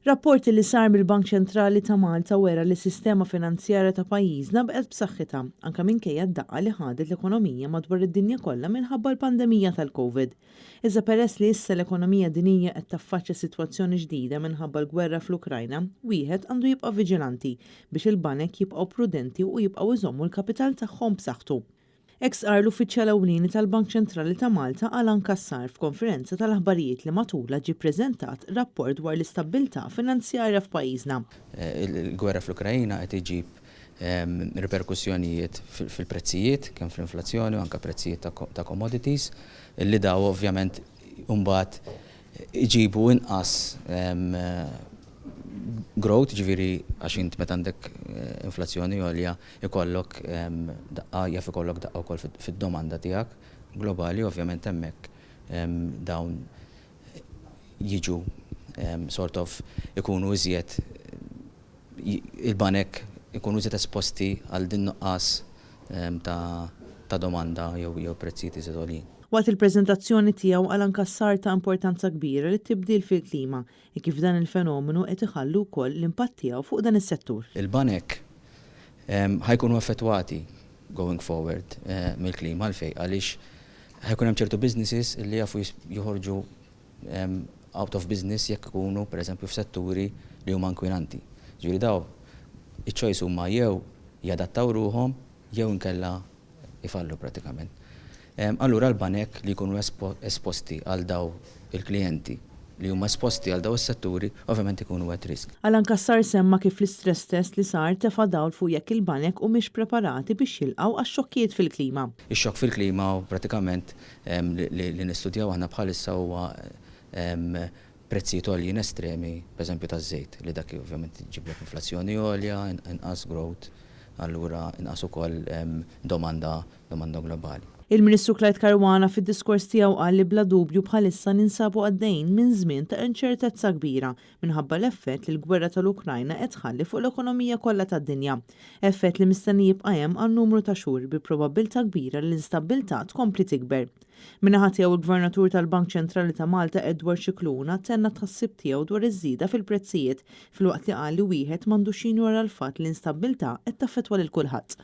Rapport li sar mill-Bank Ċentrali ta' Malta wera li s-sistema finanzjarja ta' pajjiżna baqgħet b'saħħitha anke minkejja d-daqqa li ħadet l-ekonomija madwar id-dinja kollha minħabba l-pandemija tal-Covid. Iżda peress li issa l-ekonomija dinjija qed taffaċċja sitwazzjoni ġdida minħabba l-gwerra fl-Ukrajna, wieħed għandu jibqa' viġilanti biex il-banek jibqgħu prudenti u jibqgħu jżommu l-kapital tagħhom b'saħħtu. Hekk stqarr l-Uffiċjal Ewlieni tal-Bank Ċentrali ta' Malta Alan Cassar f'konferenza tal-aħbarijiet li matulha ġie ppreżentat rapport dwar l-istabbiltà finanzjarja f'pajjiżna. Il-gwerra fl-Ukraina qed iġib riperkussjonijiet fil-prezzijiet, kemm fl-inflazzjoni u anke prezzijiet ta' commodities, li daw ovvjament imbagħad iġibu inqas growth, ġifieri għax int meta għandek inflazzjoni għolja ikollok daqqa, jaf ikollok daqqa wkoll fid-domanda tiegħek globali, ovvjament hemmhekk dawn jiġu sort of ikunu iżjed il-banek ikunu iżjed esposti għal din nuqqas ta' domanda jew prezzijiet iżjed għoljin. Waqt il-preżentazzjoni tiegħu, Alan Cassar ta importanza kbira lit-tibdil fil-klima e kif dan il-fenomenu qed iħallu wkoll l-impatt tiegħu fuq dan is-settur. Il-banek ħa jkunu affettwati going forward mill-klima. Għalfejn? Għaliex ħa jkun hemm ċertu businesses li jafu joħorġu out of business jekk ikunu, pereżempju, f'setturi li huma inkwinanti. Ġifieri daw iċ-choice huma jew jadattaw ruhom jew inkella ifallu pratikament. Allura l-banek li jkunu esposti għal daw il-klijenti li huma esposti għal daw is-setturi ovvjament ikunu at risk. Alan Cassar semma kif l-istress test li sar tefa' dawl fuq jekk il-banek humiex preparati biex jilqgħu għax-xokkijiet fil-klima. Ix-xokk fil-klima u pratikament li nistudjaw aħna bħalissa huwa prezzijiet għoljin estremi, pereżempju taż-żejt, li dak ovvjament iġiblek inflazzjoni għolja, inqas growth, allura inqas ukoll domanda globali. Il-Ministru Clyde Caruana fid-diskors tiegħu qal li bla dubju bħalissa ninsabu għaddejn minn żmien ta' inċertezza kbira minħabba l-effett li l-gwerra tal-Ukrajna qed tħalli fuq l-ekonomija kollha tad-dinja. Effett li mistenni jibqa' hemm għal numru ta' xhur bi probabbiltà kbira li l-instabbiltà tkompli tikber. Min-naħa tiegħu, il-Gvernatur tal-Bank Ċentrali ta' Malta Edward Scicluna tenna tħassib tiegħu dwar iż-żieda fil-prezzijiet filwaqt li qal li wieħed m'għandux jinjora l-fatt li l-instabbiltà qed taffettwa lil kulħadd.